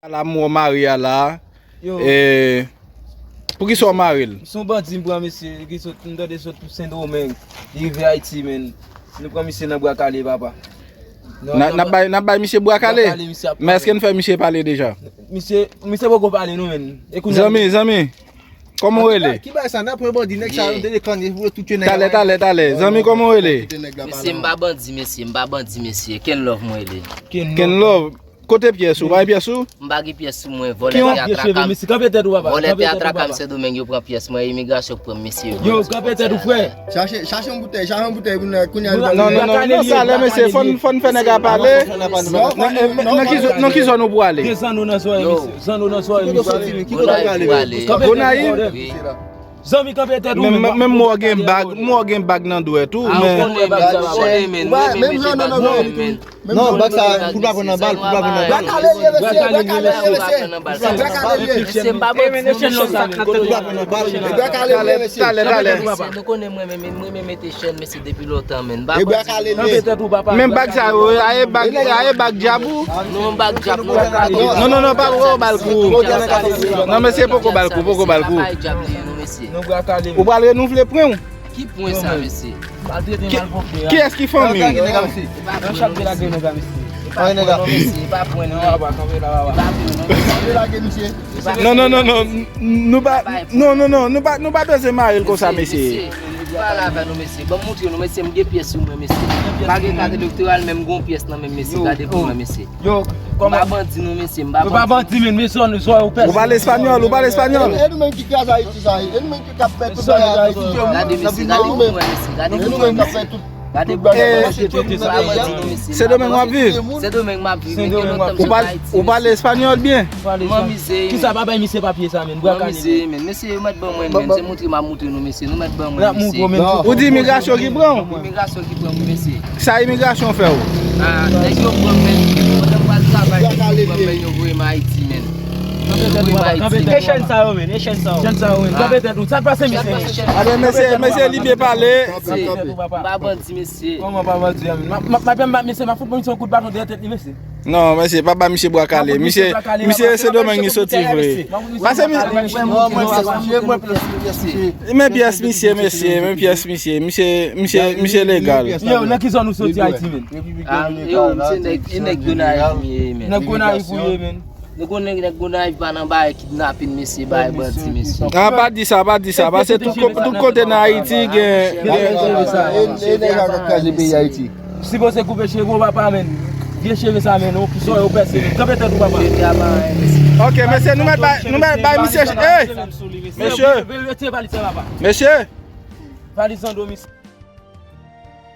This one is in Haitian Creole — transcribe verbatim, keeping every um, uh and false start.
Ala m wè w mare a la. Yo. E, poukisa w mare l? Se yon bandi m pran mesye, ki sot, m tande sot Sendomeng, li rive Ayiti, men. Nou pran misye nan bra kale, papa. N ap bay, n ap bay misye bra kale? Bra kale, misye ap pale. Men èske n fè misye pale deja? Misye, misye poko pale non, men. E kounye a. Zanmi, zanmi, kòman w rele? Ki bay sa, n ap pran bandi, nèg sa yo, yo te dekonn, yo vle tout tye nèg la. Talè, talè, talè. Zanmi, kòman w rele? Mesye, m pa bandi, mesye, m pa bandi, mesye. Ken Love mwen rele. Ken Love. Kote pyès ou? Bay pyès ou? M pa gen pyès sou mwen, vòlè te atraka m. Vòlè te atraka m Sendomeng, yo pran pyès mwen, imigrasyon pran m, mesye, yo. Yo, kanpe tèt ou, frè. Chache, chache yon boutèy, chache yon boutèy pou nou, kounye a nou. Non, non, non, non, sa lè mesye, fò n, fò n fè nèg la pale. Nan, nan, nan ki zòn, nan ki zòn ou pwale? Gen zanno nan sòy, mesye. Zanno nan sòy, mesye. Gonayiv ou pwale? Gonayiv? Wi. Zanmi, kanpe tèt ou, men, men, men m wè w gen bag, m wè w gen bag nan dwèt ou, men. Ou konnen, men, ou konnen, men, mwen renmen mete bag nan dwèt, men. Non, bag sa, pou pa pran nan bal, pou pa pran nan bal. Bra kale l ye, mesye, bra kale l ye, mesye. Bra kale l ye. Mesye, m pa bandi, mesye. Bra kale l ye, mesye. Talè, talè. Mesye, nou konnen mwen, men, men, mwen, men mete chèn, mesye, depi lontan, men. M pa bandi. Bra kale l ye. Kanpe tèt ou, papa. Men bag sa yo, a e bag, a e bag djab ou? Non, bag djab, non. Non, non, non, pa poko ba l kou. Non, mesye, poko ba l kou, poko ba l kou. Sa pa djab li ye, non, mesye. Ou pral renouvle pwen ou? Ki pwen sa, mesye? Ki, kiyès ki fanmi w? Yo, chak de lage nèg la, mesye. E pa pwen non, mesye, e pa pwen non. Non, non, non, non. Nou pa, non, non, non, nou pa, nou pa bezwen mare l konsa, mesye. Mesye, pale avè nou, mesye. Ban m montre nou, mesye, m gen pyès sou mwen, mesye. M pa gen kat elektoral, men m gen yon pyès nan men m, mesye. Gade pou mwen, mesye. Yo, kòman? M pa bandi non, mesye, m pa bandi. Ou pa bandi, men, mesye, nou swa ou pèse. Ou pale espanyòl, ou pale espanyòl. E, e nou menm ki kraze Ayiti sa, e nou menm ki ap fè tout bagay Ayiti. Gade, mesye, gade pou mwen, mesye, gade pou mwen, mesye. Gade pou mwen, mesye, m pa bandi non, mesye. Sendomeng w ap viv? Sendomeng m ap viv, men gen lontan m sot Ayiti. Ou pale espanyòl byen? M anmize, men. Kisa pa bay misye papye sa, men? M anmize, men. Mesye, yo mèt ban mwen, men. Se montre m ap montre nou, mesye. Nou mèt ban mwen, mesye. Ou di imigrasyon ki pran w? Imigrasyon ki pran m, mesye. Sa imigrasyon fè w? Ah, nèg yo pran m, men. Pandan m pral travay, nèg yo pran m, men, yo voye m Ayiti, men. Yo voye m Ayiti, men. E chèn sa yo, men, e chèn sa yo. Chèn sa yo, men. Kanpe tèt ou. Sa k pase, mesye? Aben, mesye, mesye, li byen pale. M pa bandi, mesye. Kòman pa bandi a, men? M ap, m ap, m ap, mesye, m ap fout misye yon kout baton dèyè tèt li, mesye. Non, mesye, pa ba misye bwa kale. Misye, misye Sendomeng li soti vre. Pase mi... Men pyès misye, mesye, men pyès misye, misye, misye, misye legal. Yo, nan ki zòn ou soti Ayiti, men? Ah, yo, misye nèg, e nèg Gonayiv m ye, men. Nèg Gonayiv ou ye, men. Nou konnen nèg Gonayiv pa nan bagay kidnapin, mesye, bagay bandi, mesye. Ah, pa di sa, pa di sa. Pase tout ko-, tout kote nan Ayiti gen, gen. E, e nèg la k ap kraze peyi Ayiti. Sipoze koupe cheve w, papa, men. Vye cheve sa, men, ou sòy ou pèse, men. Kanpe tèt ou, papa. Ok, mesye, nou mèt bay, nou mèt bay misye, ey! Mesye! Retire valiz sa, papa. Mesye! Valiz an do misye.